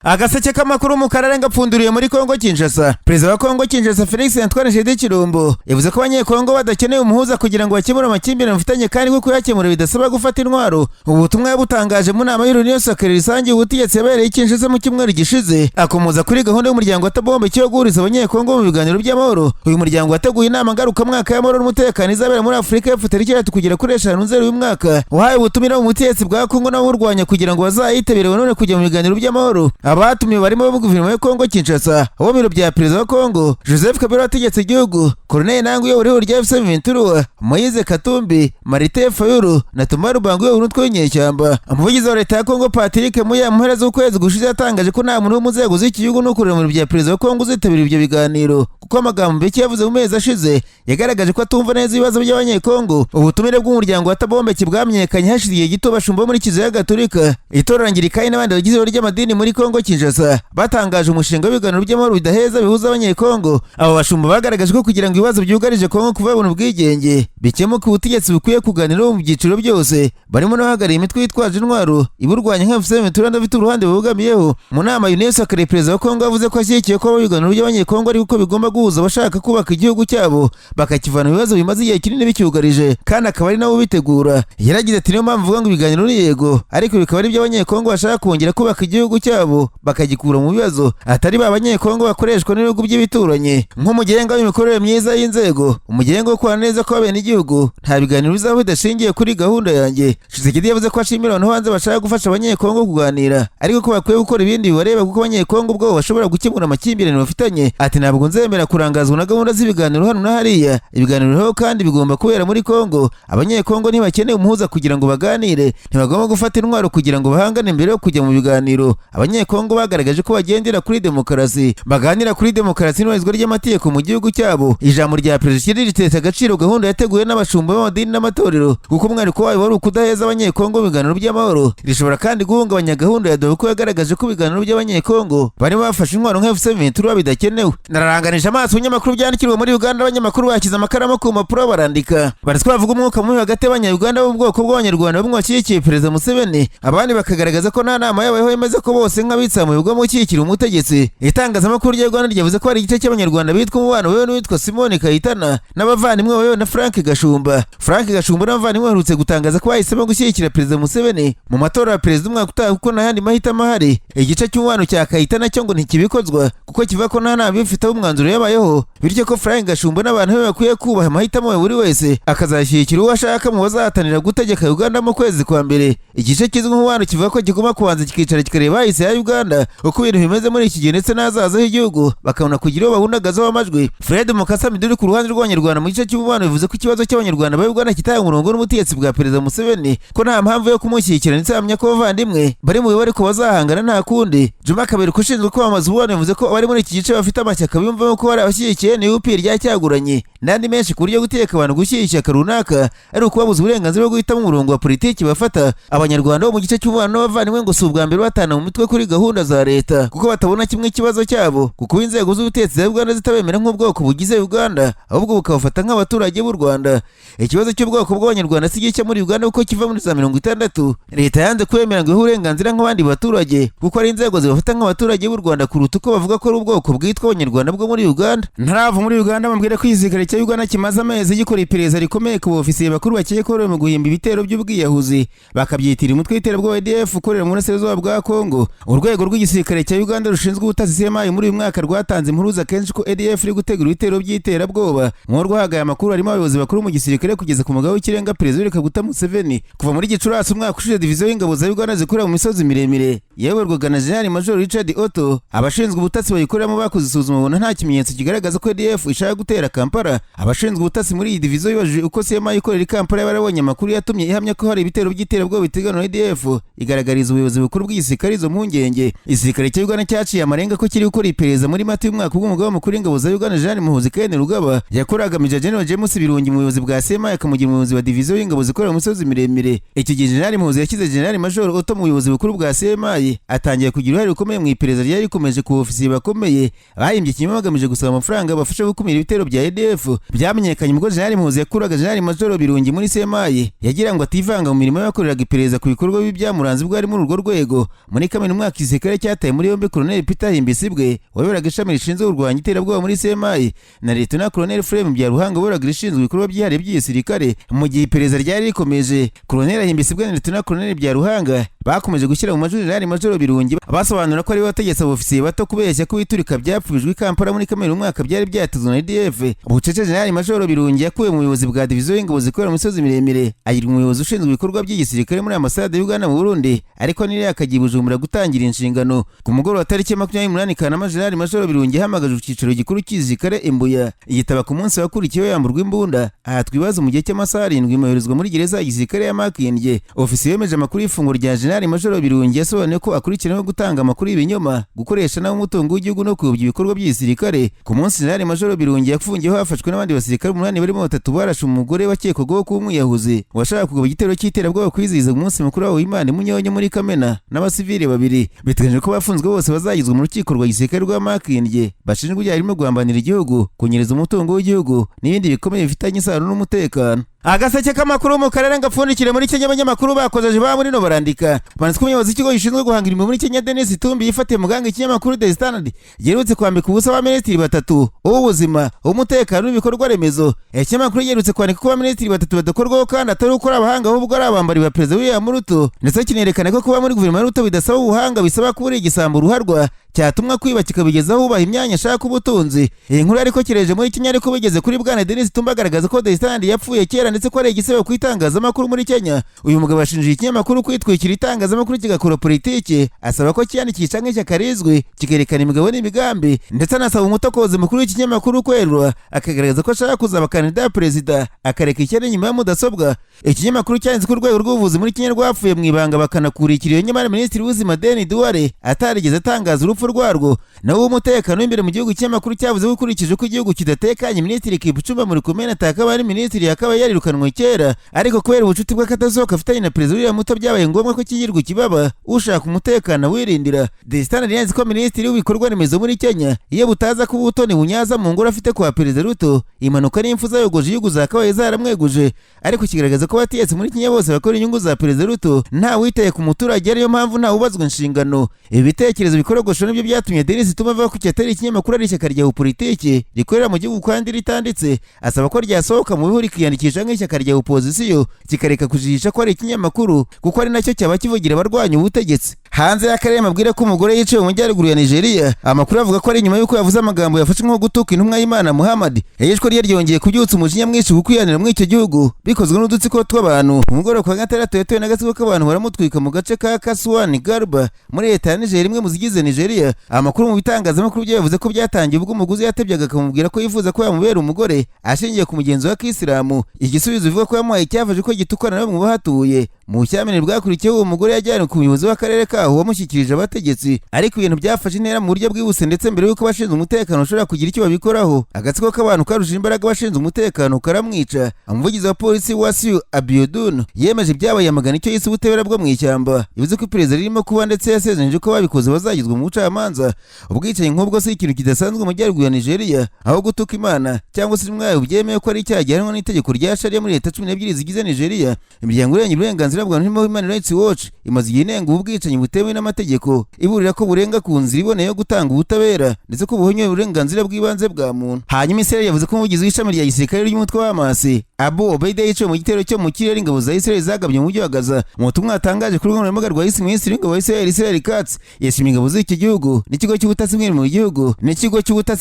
Agaseke k'amakuru mu karere ngapfunduriye muri Kongo Kinshasa. Perezida wa Kongo Kinshasa, Felix Antoine Tshisekedi Tshilombo, yavuze ko Abanyekongo badakeneye umuhuza kugira ngo bakemure amakimbirane bafitanye, kandi ko kuyakemura bidasaba gufata intwaro. Ubu butumwa yabutangaje mu nama y'Union Sacrée rusange ubutegetsi yabereye i Kinshasa mu cyumweru gishize, akomoza kuri gahunda y'umuryango wa Thabo Mbeki yo guhuriza Abanyekongo mu biganiro by'amahoro. Uyu muryango wateguye inama ngarukamwaka y'amahoro n'umutekano izabera muri Afurika y'Epfo tariki 3 kugera kuri 5 Nzeri uyu mwaka, wahaye ubutumire mu butegetsi bwa Kongo n'abawurwanya kugira ngo bazayitabire none kujya mu biganiro by'amahoro. Abatumiwe barimo abo guverinoma ya Kongo Kinshasa, abo biro bya perezida wa Kongo Joseph Kabila wategetse igihugu, Corneille Nangaa uyobora ihuriro rya AFC M23, Moise Katumbi, Martin Fayulu na Thomas Lubanga uyobora umutwe w'inyeshyamba. Umuvugizi wa leta ya Kongo, Patrick Muyaya, mu mpera z'ukwezi gushize yatangaje ko nta muntu wo mu nzego z'iki gihugu n'ukorera mu biro bya perezida wa Kongo uzitabira ibyo biganiro, kuko amagambo Mbeki yavuze mu mezi ashize yagaragaje ko atumva neza ibibazo by'Abanyekongo. Ubutumire bw'umuryango wa Thabo Mbeki bwamenyekanye hashize igihe gito bashumba bo muri Kiliziya Gatolika, Itorero Anglikani n'abandi bagize ihuriro ry'amadini muri Kongo Kinshasa batangaje umushinga w'ibiganiro by'amahoro bidaheza bihuza Abanyekongo. Abo bashumba bagaragaje ko kugira ngo ibibazo byugarije Kongo kuva babona ubwigenge bikemuke, ubutegetsi bukwiye kuganiraho mu byiciro byose, barimo n'abahagarariye imitwe yitwaje intwaro iburwanya nka AFC M23 ndafite uruhande bubogamiyeho. Mu nama Union Sacrée, perezida wa Kongo yavuze ko ashyigikiye ko ibiganiro by'Abanyekongo ariko ko bigomba guhuza abashaka kubaka igihugu cyabo bakakivana mu bibazo bimaze igihe kinini bicyugarije, kandi akaba ari nabo ubitegura. Yaragize ati: "Niyo mpamvu mvuga ngo ibiganiro ni yego, ariko bikaba ari iby'Abanyekongo bashaka kongera kubaka igihugu cyabo bakagikura mu bibazo, atari ba Banyekongo bakoreshwa n'ibihugu by'ibituranyi. Nk'umugenga w'imikorere myiza y'inzego, umugenga wo kubana neza kw'abenegihugu, nta biganiro bizaba bidashingiye kuri gahunda yanjye." Tshisekedi yavuze ko ashimira abantu hanze bashaka gufasha Abanyekongo kuganira, ariko ko bakwiye gukora ibindi bibareba, kuko Abanyekongo ubwabo bashobora gukemura amakimbirane bafitanye. Ati: "Ntabwo nzemera kurangazwa na gahunda z'ibiganiro hano na hariya. Ibiganiro biriho kandi bigomba kubera muri Kongo. Abanyekongo ntibakeneye umuhuza kugira ngo baganire, ntibagomba gufata intwaro kugira ngo bahangane mbere yo kujya mu biganiro. Abanyekongo bagaragaje ko bagendera kuri demokarasi, baganira kuri demokarasi n'ubahirizwa ry'amategeko mu gihugu cyabo." Ijambo rya perezida ritetse agaciro gahunda yateguwe n'abashumba b'amadini n'amatorero, kuko umwihariko wayo wari ukudaheza Abanyekongo mu biganiro by'amahoro. Rishobora kandi guhungabanya gahunda ya Doha, kuko yagaragaje ko ibiganiro by'Abanyekongo barimo bafashe intwaro nka AFC M23 bidakenewe. Nararanganije amaso ibinyamakuru byandikirwa muri Uganda. Abanyamakuru bashyize amakaramu ku mpapuro barandika, baretse bavuga umwuka mubi hagati y'Abanyayuganda b'ubwoko bw'Abanyarwanda, bamwe bashyigikiye perezida Museveni, abandi bakagaragaza ko nta nama yabayeho yemeza ko bose nk'abitsamuye ubwo gushyigikira umutegetsi. Itangazamakuru rya Uganda ryavuze ko hari igice cy'Abanyarwanda bitwa umubano wewe n'uwitwa Simoni Kayitana n'abavandimwe bawe na Frank Gashumba. Frank Gashumba n'abavandimwe baherutse gutangaza ko bahisemo gushyigikira perezida Museveni mu matora ya perezida umwaka utaha, kuko nta yandi mahitamo ahari. Igice cy'umubano cya Kayitana cyo ngo ntikibikozwa, kuko kivuga ko nta nama bifiteho umwanzuro yabayeho, bityo ko Frank Gashumba n'abantu be bakwiye kubaha amahitamo ya buri wese, akazashyigikira uwo ashaka mu bazahatanira gutegeka Uganda mu kwezi kwa mbere. Igice kizwi nk'umubano kivuga ko kigomba kubanza kikicara kikareba hahise ya Uganda, uko ibintu bimeze muri iki gihe ndetse n'ahazaza h'igihugu, bakabona kugira uwo bahundagazaho amajwi. Fred Mukasa Miduri ku ruhande rw'Abanyarwanda mu gice cy'umubano bivuze ko ikibazo cy'Abanyarwanda ba Uganda kitaye umurongo n'ubutegetsi bwa perezida Museveni, ko nta mpamvu yo kumushyigikira, ndetse ahamya ko abavandimwe bari mu bibi ariko bazahangana nta kundi. Juma Kaberuka ushinzwe kwamamaza umubano yavuze ko abari muri iki gice bafite amashyaka biyumvamo ko hari abashyigikiye NUP rya Kyagulanyi n'andi menshi, ku buryo gutegeka abantu gushyigikira ishyaka runaka ari ukubabuza uburenganzira bwo guhitamo umurongo wa politiki bafata. Abanyarwanda bo mu gice cy'umubano n'abavandimwe ngo si ubwa mbere batana mu mitwe kuri gahunda za leta, kuko batabona kimwe ikibazo cyabo, kuko inzego z'ubutegetsi za Uganda zitabemera nk'ubwoko bugize Uganda, ahubwo bukabafata nk'abaturage b'u Rwanda. Ikibazo cy'ubwoko bw'Abanyarwanda si gishya muri Uganda, kuko kiva muri za 60. Leta yanze kwemera ngo ihe uburenganzira nk'abandi baturage, kuko ari inzego zibafata nk'abaturage b'u Rwanda kuruta uko bavuga ko ari ubwoko bwitwa Abanyarwanda bwo muri Uganda. Ntarava muri Uganda, bambwira ko igisirikare cya Uganda kimaze amezi gikora iperereza rikomeye ku bofisiye bakuru bakekwaho mu guhimba ibitero by'ubwiyahuzi, bakabyitira umutwe w'iterabwoba ADF ukorera mu burasirazuba bwa Kongo. Urwego rw'igisirikare cya Uganda rushinzwe ubutasi, CMI, muri uyu mwaka rwatanze impuruza kenshi ko ADF iri gutegura ibitero by'iterabwoba. Mu rwahagaye amakuru harimo abayobozi bakuru mu gisirikare kugeza ku mugabo w'ikirenga, perezida Yoweri Kaguta Museveni. Kuva muri Gicurasi umwaka ushize, diviziyo y'ingabo za Uganda zikorera mu misozi miremire yayoborwaga na General Major Richard Otto, abashinzwe ubutasi bayikoreramo bakoze isuzuma, babona nta kimenyetso kigaragaza ko ADF ishaka gutera Kampala. Abashinzwe ubutasi muri iyi diviziyo bibajije uko CMI ikorera i Kampala yaba yarabonye amakuru yatumye ihamya ko hari ibitero by'iterabwoba biteganywa na ADF, igaragariza ubuyobozi bukuru bw'igisirikare izo mpungenge. Igisirikare cya Uganda cyaciye amarenga ko kiri gukora iperereza muri Mata y'umwaka, ubwo umugaba mukuru w'ingabo za Uganda, General Muhoozi Kainerugaba. Kainerugaba yakoraga Major General James Birungi mu buyobozi bwa CMI, akamugira umuyobozi wa diviziyo y'ingabo zikorera mu misozi miremire. Icyo gihe General Muhoozi yashyize General Major Otto mu buyobozi bukuru bwa CMI, atangiye kugira uruhare rukomeye mu iperereza ryari rikomeje ku ofisiye bakomeye bahimbye ikinyoma bagamije gusaba amafaranga bafasha gukumira ibitero bya ADF. Byamenyekanye ubwo General Muhoozi yakuraga General Major Birungi muri CMI, yagira ngo ativanga mu mirimo y'abakoreraga iperereza ku bikorwa bibi byamuranze ubwo ari muri urwo rwego. Muri Kamena umwaka, igisirikare cyataye muri yombi Colonel Peter Himbisibwe wayoboraga ishami rishinzwe kurwanya iterabwoba muri CMI na Lieutenant Colonel Frem Byaruhanga wayoboraga irishinzwe ibikorwa byihariye by'igisirikare. Mu gihe iperereza ryari rikomeje, Colonel Himbisibwe na Lieutenant Colonel Byaruhanga bakomeje gushyira mu majwi General Major Birungi, basobanura ko ari we wategetse abofisiye bato kubeshya ko ibiturika byapfubijwe i Kampala muri Kamena umwaka byari byatezwe na ADF. Bucece General Major Birungi yakuwe mu buyobozi bwa diviziyo y'ingabo zikorera mu misozi miremire, agirwa umuyobozi ushinzwe ibikorwa by'igisirikare muri ambasade y'Uganda mu Burundi, ariko niri akagiye Bujumbura gutangira inshingano. Ku mugoroba tariki 28 Kanama, General Major Birungi yahamagajwe icyicaro gikuru cy'igisirikare Imbuya, yitaba. Ku munsi wakurikiyeho yamburwa imbunda, ahatwa ibibazo mu gihe cy'amasaha 7, yoherezwa muri gereza ya gisirikare ya Makindye. Ofisiye yemeje amakuru y'ifunguro rya General Major Birungi yasobanuye ko akurikiranyweho gutanga amakuru y'ibinyoma, gukoresha nabi umutungo w'igihugu no kuyobya ibikorwa by'igisirikare. Ku munsi General Major Birungi yafungiyeho, hafashwe n'abandi basirikare umunani barimo batatu barashe umugore wakekwagaho kuba umwiyahuzi washaka kugaba igitero cy'iterabwoba kwizihiza umunsi mukuru wabo w'Imana Munyonyo muri Kamena, n'abasivili babiri. Biteganyijwe ko bafunzwe bose bazagezwa mu rukiko rwa gisirikare rwa Makindye, bashinjwa ibyaha birimo guhambanira igihugu, kunyereza umutungo w'igihugu n'ibindi bikomeye bifitanye isano n'umutekano. Agaseke k'amakuru mu karere ngapfundikire muri Kenya. Abanyamakuru bakozeje ba muri no barandika, banditswe umuyobozi w'ikigo gishinzwe guhanga imirimo muri Kenya, Dennis Tumbi, yifatiye muganga ikinyamakuru The Standard giherutse kwambika ubusa abaminisitiri batatu, uw'ubuzima, uw'umutekano n'ibikorwa remezo. Ikinyamakuru giherutse kwandika ko abaminisitiri batatu badakorwaho kandi atari uko ari abahanga, ahubwo ari abambari ba Perezida William Ruto, ndetse kinerekana ko kuba muri guverinoma ya Ruto bidasaba ubuhanga, bisaba kuba uri igisambo ruharwa cyatumwa kwiba kikabigezaho wubaha imyanya ashaka ubutunzi. Iyi nkuru ariko kireje muri Kenya, ariko bigeze kuri bwana Denis Tumba agaragaza ko The Standard yapfuye kera, ndetse ko ari igisebo ku itangazamakuru muri Kenya. Uyu mugabo ashinjije ikinyamakuru kwitwikira itangazamakuru kigakora politiki, asaba ko cyiyandikisha nk'ishyaka rizwi kikerekana imigabo n'imigambi, ndetse anasaba umutokozi mukuru w'ikinyamakuru kwerura akagaragaza ko ashaka kuzaba kandida ya perezida, akareka ishyari inyuma ya mudasobwa. Ikinyamakuru cyanditse ko urwego rw'ubuvuzi muri Kenya rwapfuye mu ibanga, bakanakurikira iyo, nyamara minisitiri w'ubuzima Aden Duale atarigeze atangaza urupfu rwarwo. Naho umutekano w'imbere mu gihugu, ikinyamakuru cyavuze ko ukurikije uko igihugu kidatekanye, minisitiri Kipchumba Murkomen atakaba ari minisitiri yakaba yarirukanwe kera, ariko kubera ubucuti bw'akatasohoka afitanye na perezida William Ruto byabaye ngombwa ko kigirwa ikibaba, ushaka umutekano wirindira. The Standard yanditse ko minisitiri w'ibikorwa remezo muri Kenya, iyo butaza kuba ubutoni bunyaza mu ngoro afite kwa perezida Ruto, impanuka n'impfu zayogoje igihugu zakabaye zaramweguje, ariko kigaragaza ko abategetsi muri Kenya bose bakora inyungu za perezida Ruto, nta witaye ku muturage, ariyo mpamvu nta ubazwa inshingano. Ibi bitekerezo bikorogosho nibyo byatumye Denis Tumba avuga ko cyatari ikinyamakuru, ari ishyaka rya politiki rikorera mu gihugu kandi ritanditse, asaba ko ryasohoka mu bihu rikiyandikisha nk'ishyaka rya opozisiyo, kikareka kujijisha ko ari ikinyamakuru, kuko ari nacyo cyaba kivugira abarwanya ubutegetsi. Hanze y'akarere, mabwire ko umugore yiciwe mu majyaruguru ya Nigeria. Amakuru avuga ko ari nyuma y'uko yavuze amagambo yafashwe nko gutuka intumwa y'Imana Muhammad. Iyicwa rye ryongeye kubyutsa umujinya mwinshi kukwihanira muri icyo gihugu bikozwe n'udutsiko tw'abantu. Umugoroba kwa gatandatu yatowe n'agatsiko k'abantu baramutwika mu gace ka Kasuwani Garba muri leta ya Niger, imwe mu zigize Nigeria. Amakuru mu bitangazamakuru byo yavuze ko byatangiye ubwo umuguzi yatebyaga akamubwira ko yifuza ko yamubera umugore ashingiye ku mugenzo wa Kisilamu. Igisubizo bivuga ko yamuhaye cyafashe ko gitukana na bamwe mu bahatuye. Mu bushyamirane bwakurikiyeho, uwo mugore yajyanywe ku muyobozi w'akarere kaho wamushyikirije abategetsi, ariko ibintu byafashe intera mu buryo bwihuse, ndetse mbere y'uko abashinzwe umutekano bashobora kugira icyo babikoraho, agatsiko k'abantu karushije imbaraga abashinzwe umutekano karamwica. Umuvugizi wa polisi Wasiu Abiodun yemeje ibyabaye, yamagana icyo yise ubutabera bwo mu ishyamba. Yavuze ko iperereza ririmo kuba, ndetse yasezeranyije ko babikoze bazagezwa mu bucamanza. Ubwicanyi nk'ubwo si ikintu kidasanzwe mu majyaruguru ya Nigeria, aho gutuka Imana cyangwa se umwayo byemewe ko ari icyaha gihanwa n'itegeko rya Sharia muri leta 12 zigize Nigeria. Imiryango irengera uburenganzira bwa muntu irimo Human Rights Watch imaze igihe inenga ubu bwicanyi butemewe n'amategeko, iburira ko burenga ku nzira iboneye yo gutanga ubutabera, ndetse ko buhonyoye uburenganzira bw'ibanze bwa muntu. Hanyuma Israel yavuze ko umuvugizi w'ishami rya gisirikare ry'umutwe wa Hamas, Abu Obeida, yiciwe mu gitero cyo mu kirere ingabo za Israel zagabye mu mujyi wa Gaza. Mu butumwa yatangaje kuri rubuga rwa X, minisitiri w'ingabo wa Israel, Israel Katz, yashimiye ingabo z'iki gihugu n'ikigo cy'ubutasi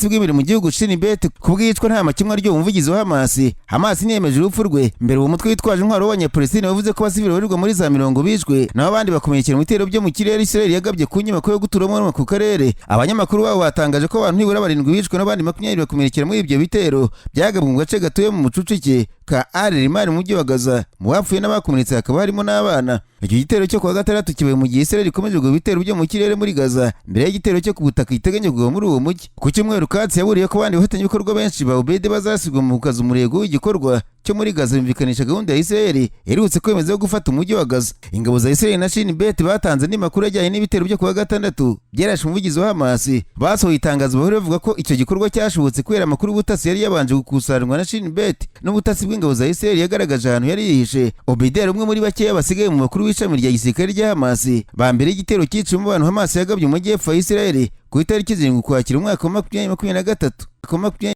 bw'imbere mu gihugu Shin Bet ku bw'iyicwa nta makemwa ry'uwo muvugizi wa Hamas. Hamas niyemeje urupfu rwe. Mbere uwo mutwe witwaje intwaro w'Abanyapalestine wavuze ko abasivili babarirwa muri za mirongo bishwe, naho abandi bakomerekera mu bitero byo mu kirere. kirere Israel yagabye ku nyubako yo guturamo mu karere. Abanyamakuru babo batangaje ko abantu nibura 7 bishwe n'abandi 20 bakomerekera muri ibyo bitero byagabwe mu gace gatuye mu mucucike ka Al Rimar mu mujyi wa Gaza. Mu bapfuye n'abakomeretse hakaba harimo n'abana. Icyo gitero cyo kuwa gatandatu kibaye mu gihe Israel ikomeje kugaba ibitero byo mu kirere muri Gaza mbere y'igitero cyo ku butaka giteganya kugaba muri uwo mujyi. Ku cyumweru, Katz yaburiye ko abandi bafatanyabikorwa benshi ba Obede bazasigwa mu gukaza umurego w'igikorwa cyo muri Gaza, yumvikanisha gahunda ya Israel iherutse kwemeza yo gufata umujyi wa Gaza. Ingabo za Israel na Shin Bet batanze andi makuru ajyanye n'ibitero byo kuwa gatandatu byarashe umuvugizi wa Hamas. Basohoye itangazo bahora bavuga ko icyo gikorwa cyashobotse kubera amakuru y'ubutasi yari yabanje gukusanywa na Shin Bet n'ubutasi bw'ingabo za Israel yagaragaje ahantu yari yihishe. Obede yari umwe muri bakeya basigaye mu bakuru w'ishami rya gisirikare rya Hamas ba mbere y'igitero cyiciwemo abantu Hamas yagabye mu majyepfo ya Israel ku itariki 7 Ukwakira umwaka wa 2023.